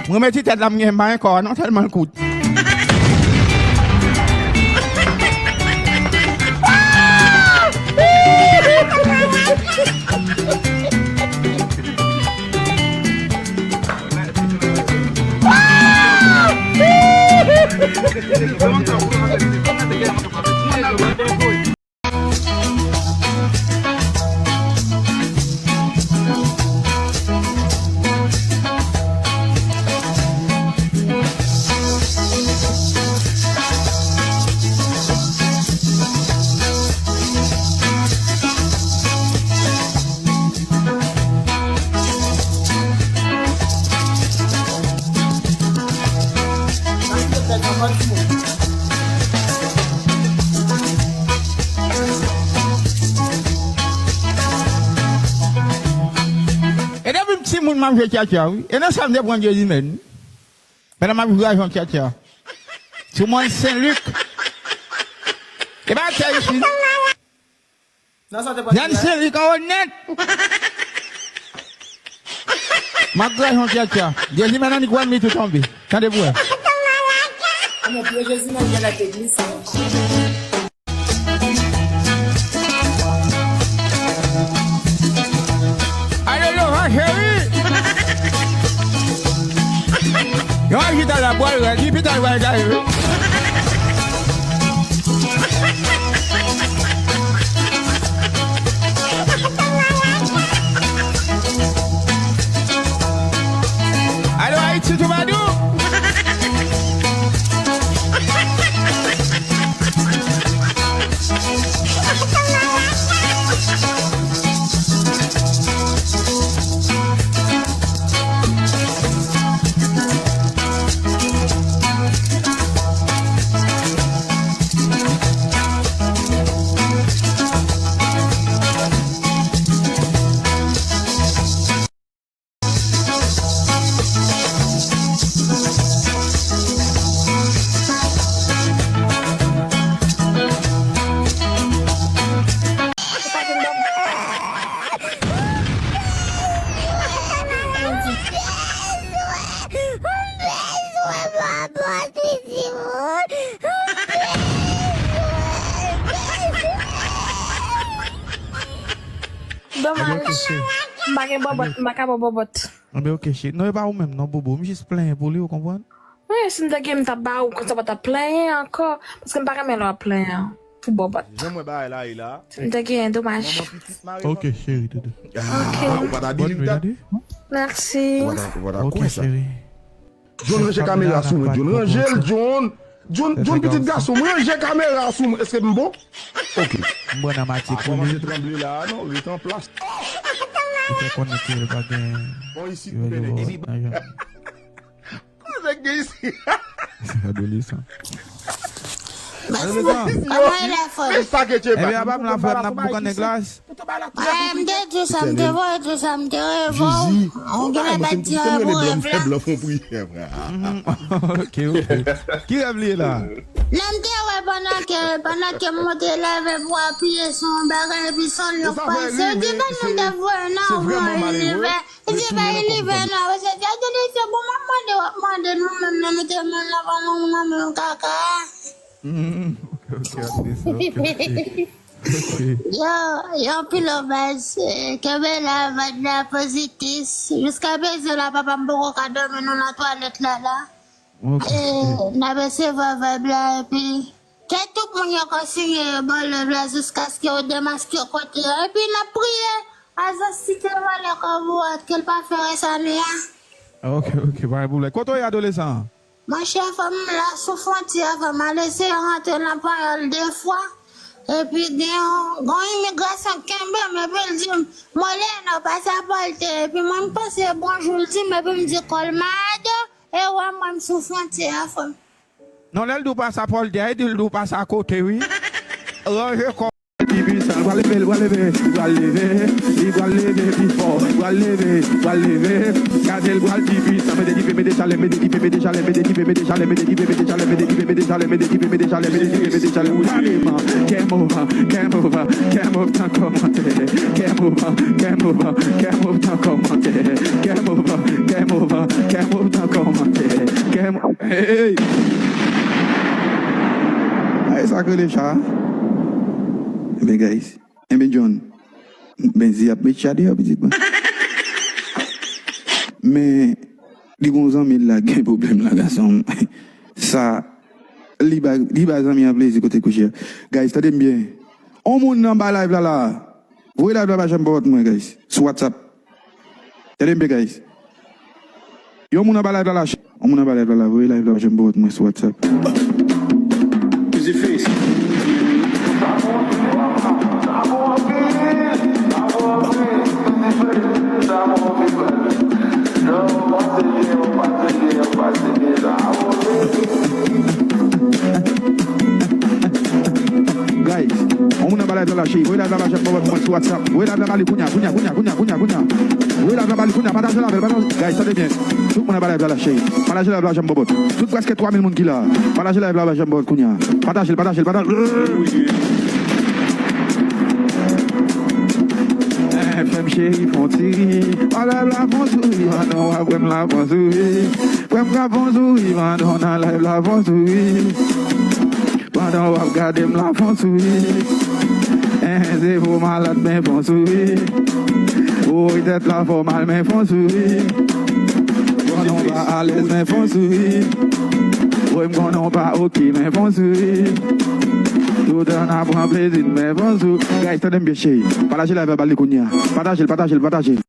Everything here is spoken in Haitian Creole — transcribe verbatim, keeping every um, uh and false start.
Mwen meti tèt la, m gen pa gen kò a non, tèlman l kout. E depi m timoun m ap jwe tchatcha, wi. E nan sa m te pran Jezimèn. Pandan m ap jwe ajan tchatcha. Sou mòn Sen Lik. E pa tè isi. Nan sa te pran Jezimèn. Sen Lik anwo nèt. M ap jwe ajan tchatcha. Jezimèn annik wè m li tou tonbe. Tande pou wè. Anmè pye Jezimèn genlè te glise. Alo, Lohan cheri. Yon ajita la bwal rèd, li pita l pral gaye wi. Alo, Ayiti Twoubadou. Domaj. M pa gen bòbòt, m pa ka ba w bòbòt. Anben, oke, cheri. Non, e pa ou menm, non, Bobo. M jis plenyen pou li, ou konprann? Wi, si m te gen, m t ap ba ou, konsa w pa t ap plenyen ankò. Paske m pa renmen lè w ap plenyen pou bòbòt. Jan m wè bagay la ye la. Si m te gen, domaj. Manman pitit mare. Oke, cheri, doudou. Ah, ou pa ta believe that? Mèsi. Ou pa ta, ou pa ta kwè sa. Oke, cheri. John, ranje kamera sou mwen, John. Ranje l, John. John, John, pitit gason m, ranje kamera sou mwen. Èske m bon? Oke. M pran nan matye pou li. Kòmanse tranble la, non, ret an plas. Li fè konnen ke l pa gen. Bon, isi, yo, yo, nan janm. Kòman nèg gen isi? Adolesan. Adolesan. Kòman e la fò? Ebyen, apa m la fè m nan boukan nèg la. Ay, m te di sa, m te voye di sa, m te revo. Ou genlè pa di anyen pou rev la. Mhm. Ok, ok. Ki rev li ye la? Non, m te wè pandan ke, pandan ke m monte leve pou apiye sou yon bagay, epi son lyon k pase. Ou di pa nou te voye nan yon univè. Li di pa univè non, paske Djadjou li se bon, m ap mande, w ap mande nou menm nan mete men nan pandan nou nan men yon kaka. Hmm, ok, ok, ok, ok. Ok. Yo, yo, anpil obèj, eh, kenbe la, vibe la pozitif. Jiska prezan la, papa m poko ka dòmi, nou nan twalèt la, la. Ok. Eh, n ap resevwa vibe la, epi ke tout moun yo kontinye yo ba w love la jiskaske yo demaske yo kote yo. Epi n ap priye, Azans site valè kò pou wòt, ke l pa fè rès ane a. Ok, ok, pa gen pwoblèm. Kote w ye, adolesan? Monchè, fanm la sou fwontyè, fanm al eseye rantre nan panyòl de fwa. Epi gen yon, gen yon imigrasyon k kenbe m, epi l di m, "Moleno, pasapòte." Epi mwen, m pase bonjou, l di m, epi m di, "Kòl malad, e wè mwen, m sou fwontyè a, fanm." Non, lè l di w pasapòte a, e di l di w pase akote, wi. Ranje kò. Pi pwisan, l pral leve, l pral leve, li pral leve, li pral leve pi fò, li pral leve, li pral leve. Gade l pral pi pwisan, mete dife, mete chalè, mete dife, mete chalè, mete dife, mete chalè, mete dife, mete chalè, mete dife, mete chalè, mete dife, mete chalè, mete dife, mete chalè. Wi, game over, game over, game over nan kòmantè. Game over, game over, game over nan kòmantè. Game over, game over, game over nan kòmantè. Hey! Ay, sa k rele cha. Enben, guys. Enben, John. Benzi ap met cha deyò, pitit mwen. Men, li gon zanmi l la gen pwoblèm la, gason. Sa, li ba, li ba zanmi an plezi kote kouche a. Guys, tande m byen. On moun nan ba live la la. Voye live la ba Jean Bobot mwen, guys. Sou WhatsApp. Tande m byen, guys. Yon moun anba live la la, ch-, yon moun anba live la la, voye live la, Jean Bobot mwen sou WhatsApp. Easy face. Guys, yon moun anba live la la, cheri, voye live la ba Jean Bobot mwen sou WhatsApp. Voye live la ba li kounya, kounya, kounya, kounya, kounya, kounya. Voye live la ba li kounya, pataje live la, pataje. Guys, tande byen. Tout moun anba live la la, cheri. Pataje live la, Jean Bobot. Tout prèske twa mil moun ki la. Pataje live la ba Jean Bobot kounya. Pataje l, pataje l, pataje l. Eh, fè m cheri fè yon ti ri. Nan live la fè yon souri, pandan w ap wè m la fè yon souri. Frè m ka fè yon souri, pandan w nan live la fè yon souri. Pandan w ap gade m la fè yon souri. Eh, se fo malad men fè yon souri. Woy tèt la fè w mal men fè yon souri. Pandan w pa alèz men fè yon souri. Woy m konnen w pa oke men fè yon souri. Toutan n ap pran plezi n men fè yon souri. Guys, tande m byen cheri. Pataje live la ba li kounya. Pataje l, pataje l, pataje l.